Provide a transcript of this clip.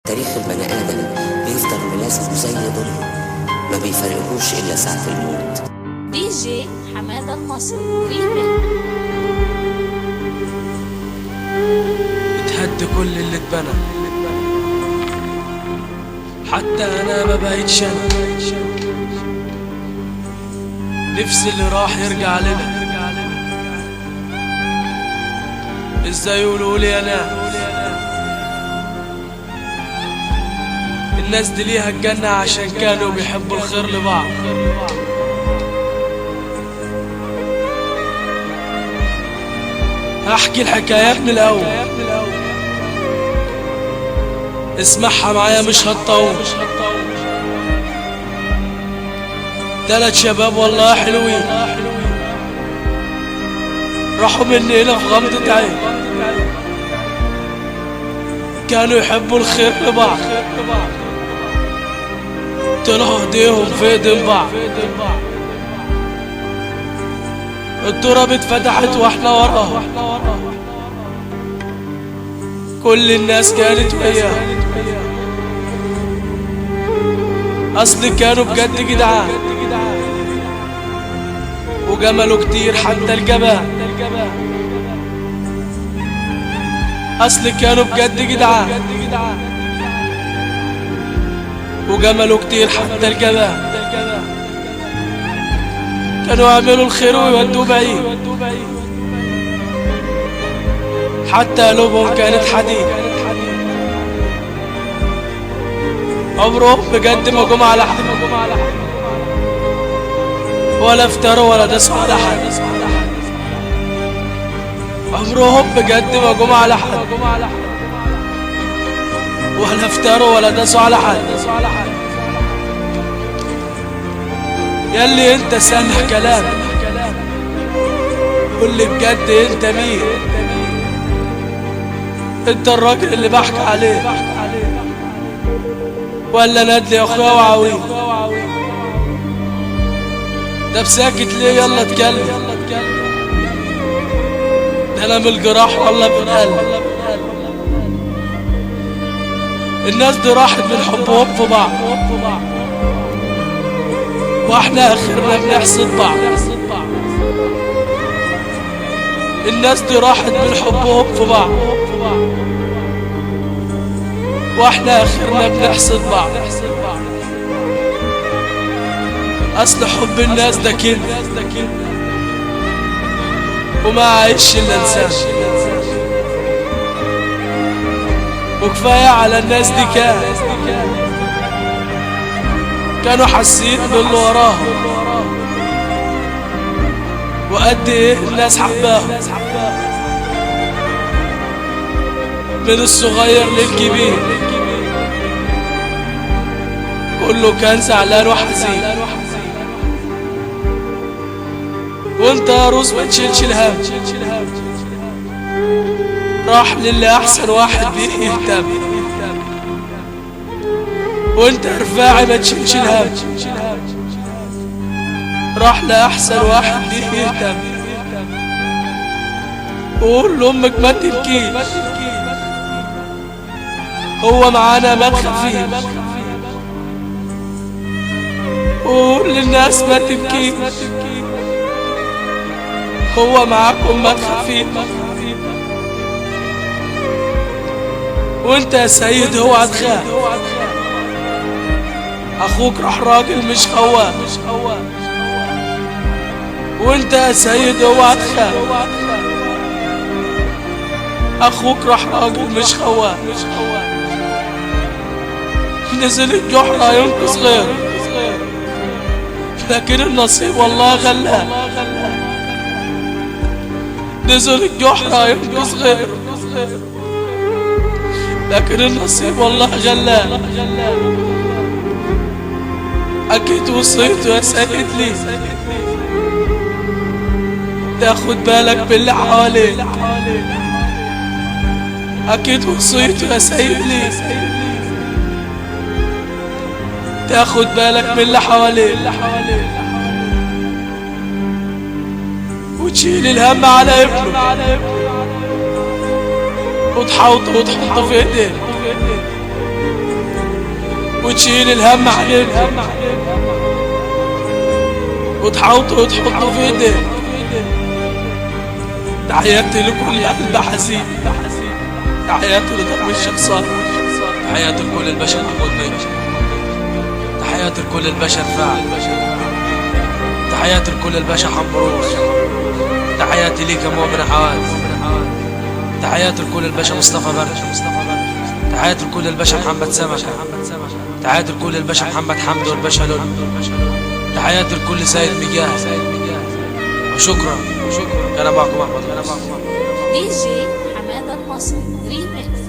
تاريخ البني آدم بيفضل ملازمه زي ظله، ما بيفارقهوش إلا ساعة الموت. دي جي حمادة المصري ريميكس. اتهد كل اللي اتبنى، حتى انا ما بقيتش انا. نفسي اللي راح يرجع لنا، ازاي يقولوا لي انا؟ الناس دي ليها الجنة عشان كانوا بيحبوا الخير لبعض. هحكي الحكاية من الأول، اسمعها معايا مش هتطول. 3 شباب والله حلوين راحوا مني هنا في غمضة عين، كانوا يحبوا الخير لبعض، طلعوا ايديهم في ايدين بعض. التراب اتفتحت واحنا وراهم، كل الناس كانت وياهم، اصل كانوا بجد جدعان وجملوا كتير حتى الجبان. اصل كانوا بجد جدعان وجملوا كتير حتى الجبان، كانوا يعملوا الخير ويودوه بعيد، حتى قلوبهم كانت حديد. عمرهم بجد ما جم على حد، ولا افتروا ولا داسوا على حد. عمرهم بجد ما جم على حد، ولا افتروا ولا داسوا على حد. ياللي انت سامع كلام، قولي بجد انت مين؟ انت الراجل اللي بحكي عليه ولا نادلي يا اخويا وعويل؟ ده بساكت ليه؟ يلا اتكلم، ده انا من الجراح والله بنقلب. الناس دي راحت من حبهم في بعض، واحنا اخرنا بنحسد بعض. الناس دي راحت من حبهم في بعض، واحنا اخرنا بنحسد بعض. اصل حب الناس ده كده، وما عايش الا انسان، وكفايه على الناس دي كانوا حاسين باللي وراهم، وقد ايه الناس حباهم، من الصغير للكبير كله كان زعلان وحزين. وانت يا روز ما تشيلش الهم، راح للي احسن واحد بيه يهتم. وانت رفاعي ما تشيلش الهم، راح لأحسن واحد بيه يهتم. وقول لأمك ما تبكيش، هو معانا ما تخافيش. وقول للناس ما تبكيش، هو معاكم ما تخافيش. وانت يا سيد اوعى تخاف، اخوك راح راجل مش خواف. وانت يا سيد اوعى تخاف، اخوك راح راجل مش خواف. نزل الجحر ينقص غيره، لكن النصيب والله غلاه. نزل الجحر ينقص غيره، لكن النصيب والله غلاه. أكيد وصيته يا سيد لي تاخد بالك باللي حواليك. أكيد وصيته يا سيد لي تاخد بالك باللي حواليك، وتشيل الهم على ابنه، وتحوطه وتحطه في ايديه. وتشيل الهم علينا وتحوطه وتحطه في ايديه. تحياتي لكل قلب حزين، تحياتي لضرب الشخصات، تحياتي لكل البشر محمود مجدي، تحياتي لكل البشر فعل، تحياتي لكل البشر حنبروس، تحياتي ليك يا مؤمن حواس، تحياتي لكل البشر مصطفى برد، تحياتي لكل البشر محمد سمكة، تحياتي لكل البشر محمد حمد والباشا لولو، تحياتي لكل سيد مجاهد. وشكرا، كان معكم احمد. دي جي حمادة المصري ريميكس.